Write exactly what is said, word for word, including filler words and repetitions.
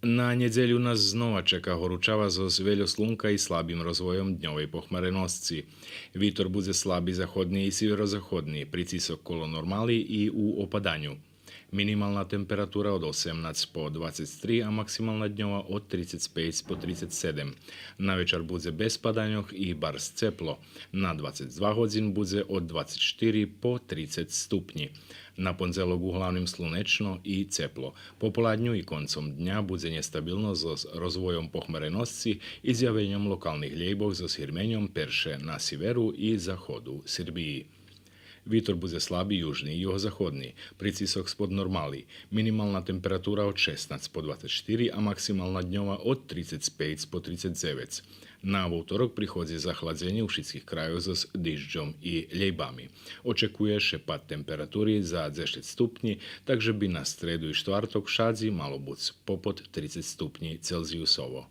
На нєдзелю нас знова чека горучава зоз вельо слунка и слабим розвойом дньовей похмареносци. Витор будзе слаби заходни и сиверозаходни, прицисок коло нормали и у опаданю. Минимална температура од осемнац по двацец три, а максимална дньова од трицец пейц по трицец седем. На вечар будзе без паданьох и барз цепло. На двацец два годзин будзе од двацец штири по трицец ступнї. На пондзелок углавним слунечно и цепло. Пополадню и концом дня будзе нєстабилно зоз розвойом похмареносци и зявеньом локалних лєйбох зоз гирменьом перше на сиверу и заходу Сербиї. Витор будзе слаби южни и югозаходни, прицисок спод нормали. Минимална температура од шеснац по двацец штири, а максимална дньова од трицец пейц по трицец дзевец. На вовторок приходзи захладзенє у шицких крайох зоз дижджом и лєйбами. Очекує ше пад температури за дзешец ступнї, так же би на стреду и штварток вшадзи мало буц попод трицец ступнї Целзиусово.